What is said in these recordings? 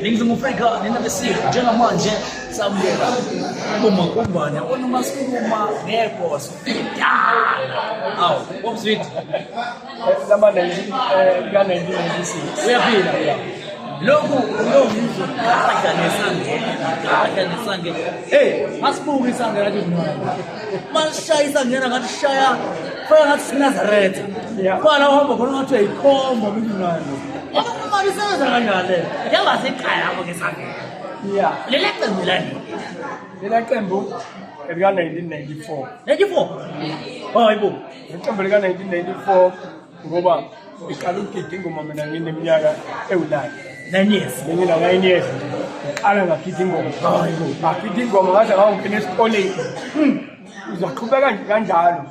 Ningizimu Afrika nina besiko njengamanje samukela uMakumbane onoma sikhuluma ngegoso idala. Awu, bomswidi. Lama 19 ka 1996. Uyaphila. Lokhu uyongizwa gadla nesangena, gadla nesangena. Hey, masibuke isangena ngathi mncane. Masishaya isangena ngathi shaya faka ngathi sinazaretha. Kwala uhamba khona ngathi uyayikhomba mncane. Imali isebenza kanjani le? Njengoba siqala lapho ke sangena. Leli qembu lani? Lela qembu elika 1994. 94. Hayibo. Iqembu lika 1994 ngoba iqala ukugida ingoma mina ngineminyaka ewu-9. 9 years. Bengina 9 years nje. Ngiqala ngagida ingoma. Hayibo. Ngagida ingoma ngaze ngawungena esikoleni. Uzaqhubeka nje kanjalo.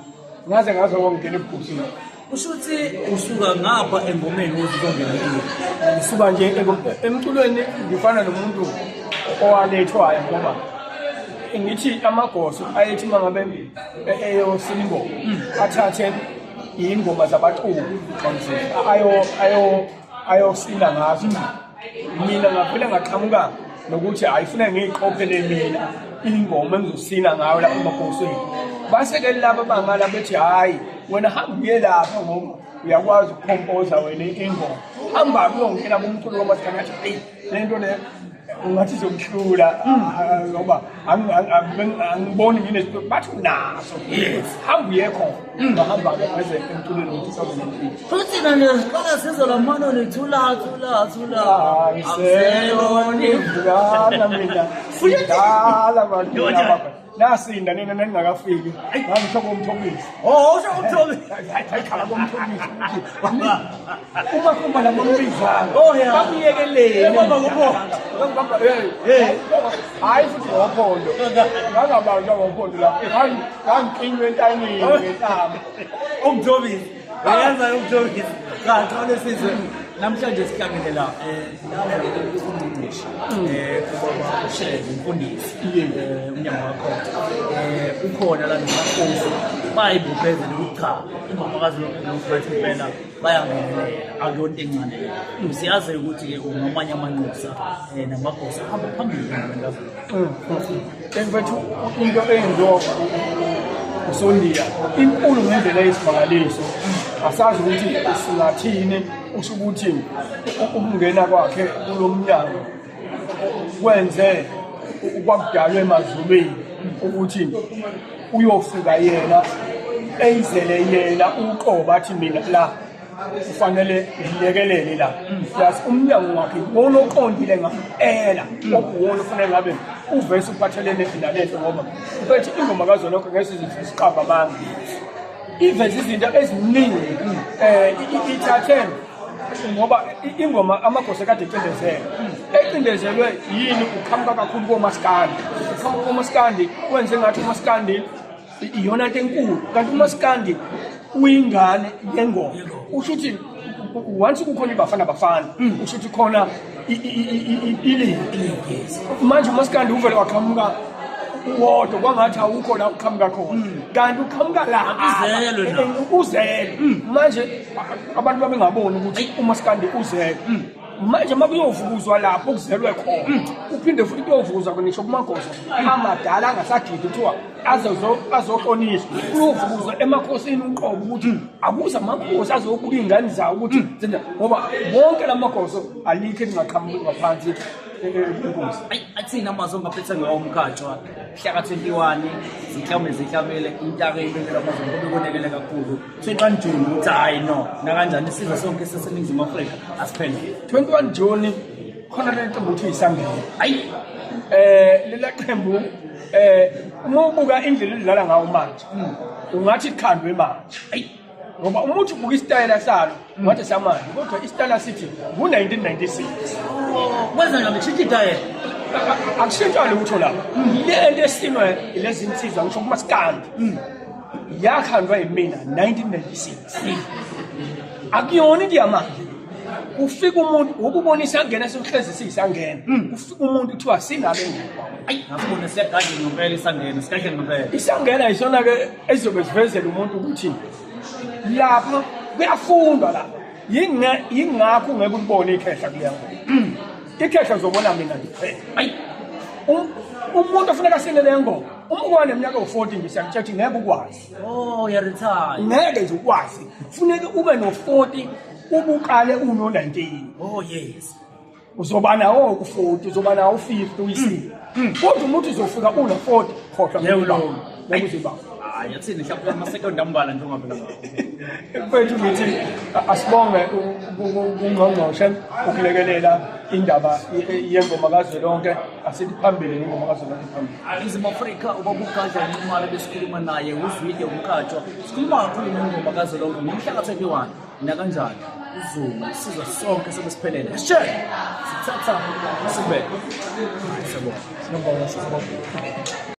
Ngaze ngazongena ebukhosini. Kusho ukuthi usuka ngapha engomeni uze uzongena kuyo. Ngisuka nje emculweni ngifana nomuntu owalethwayo ngoba ngithi amagoso ayethi uma ngabe eyosina ingoma athathe iy'ngoma zabaculi ayosina ngazo. Mina ngavele ngaqhamuka nokuthi hhayi funeka ngiyiqophele mina ingoma engizosina ngayo lapha emagosweni. Base-ke laba bangala bethi hhayi wena hamba uye lapha ngoba uyakwazi ukukhompoza wena ingoma. Hamba uyongena kumculo kamaskandi athi eyi le nto le ungathi izomhlula ngoba angiboni nginesiphiwo. Bathi unaso. Yes. Hamba uye khona. Ngahamba-ke ngeze emculweni ngo-2008. Futhi na nje siqala sizwe la mano nithula thula thula. Angiselona ivukana mina. Sidala bantu laba. Nasinda nina ningakafiki. Ngangisho komthobisi. Oh, usho umthobisi. Hayi khala komthobisi ukuthi uma kumba labo mbizana. Oh, yeah. Bakuyekeleni. Baba kubo. Bamba hey. Hayi futhi ngophondo. Ngangabanjwa ngophondo la. Ngangiqinywe entanyeni ngentambo. Umthobisi. Uyayenza umthobisi. Cha, cha lesizwe. Namhlanje sihlangene la ungqongqoshe ubaba uShenge umfundisi umnyango wakho ukhona la nomakhosi bayibophezele ukuthi cha ingoma kaZulu impela bayangenelela akuyonto encane leyo. Siyazi ukuthi-ke ungamanye amanxusa namagosa ahamba phambili engomeni kaZulu. Mfethu into eyenziwa usondiya inkulu ngendlela eyisimangaliso. Asazi ukuthi singathini usho ukuthi ukungena kwakhe kulo mnyango kwenze kwakudalwe emazulwini ukuthi uyofika yena eyizele yena uqobo athi mina la kufanele ngilekelele la. Plus umnyango wakhe iwona oqondile ngampela okuwona ofanele ngabe uvese uphathelene nalento ngoba mfethu ingoma kaZwelonke ngeke size siqamba amanga. Iveze izinto eziningi ithathe ngoba ingoma amagoso kade ecindezelwe. Ecindezelwe yini? Uqhamuka kakhulu komaskandi. Uqhamuka komaskandi kwenze ngathi umaskandi iyona nto enkulu kanti umaskandi uyingane yengoma. Usho ukuthi once kukhona iBafana Bafana usho ukuthi khona iligi. Manje umaskandi uvele waqhamuka wodwa kwangathi awukho la uqhamuka khona kanti uqhamuka la Uzelwe na. Uzelwe. Manje abantu babengaboni ukuthi umaskandi uzelwe. Manje uma kuyovukuzwa lapho okuzelwe khona uphinde futhi kuyovukuzwa ngisho kumagoso amadala angasagidi kuthiwa azohlonishwa kuyovukuzwa emakhosini uqobo ukuthi akuze amakhosi azobuka iy'ngane zawo ukuthi zenza ngoba wonke la magoso alikho elingaqhamuki ngaphansi kwenkosi. Ayi, athini amazwi ongaphetha ngawo umkhatshwa mhla ka-21 zihlame zihlamele intaka ibekela amazwi ngoba ikonekele kakhulu 21 June ukuthi hhayi no nakanjani isizwe sonke saseNingizimu Afrika asiphelele. 21 June khona leli qembu kuthiwa isangena. Ayi Lela qembu uma ubuka indlela elidlala ngawo manje ungathi likhandwe manje. Ayi Ngoba uma uthi ubuka isitayela salo ungathi samanje kodwa isitayela sithi ngu-1996. Kwenza njani kushintsha itayela? Akushintshwa lutho lapho. Le nto esinwe lezi nsizwa ngisho kumaskandi yakhandwa yimina 1996. Akuyona into yamanje. Kufika umuntu ukubona isangena sokuhlezi siyisangena. Kufika umuntu kuthiwa singabe ngikho. Ayi ngasibona siyagadla ngempela isangena sigadla ngempela. Isangena isona ke ezizobe sivezela umuntu ukuthi lapha kuyafundwa lapha. Yingakho ungeke ulibone ikhehla kuleya ngoma. Ikhehla uzobona mina nje kuphela. Ayi. Umuntu ofuneka asine le ngoma, uma uba neminyaka ewu-40 nje siyakutshela ukuthi ngeke ukwazi. Oh, uya-retire. Ngeke nje ukwazi. Funeka ube no-40 ubuqale uno-19. Oh yes. Uzoba nawo ku-40, uzoba nawo u-50 uyisile. Kodwa umuntu uzofika una-40, khohlwa Yebo, ngeke lowo. ngeke uzibambe. Hayi, yathini mhlawumbe ama-second ambalwa njengoba phela. Mfethu ngithi asibonge kungqongqoshe ukulekelela indaba yengoma kazwelonke, asithi phambili nengoma kazwelonke phambili. Ningizimu Afrika, ubaba uGadla Nxumalo besikhuluma naye uZwide uMkhatshwa. Sikhuluma kakhulu ngengoma kazwelonke ngomhla ka-21 nakanjani uZulu isizwe sonke sobe siphelele. She! Sithatha sibeke. Siyabonga. Siyabonga, siyabonga.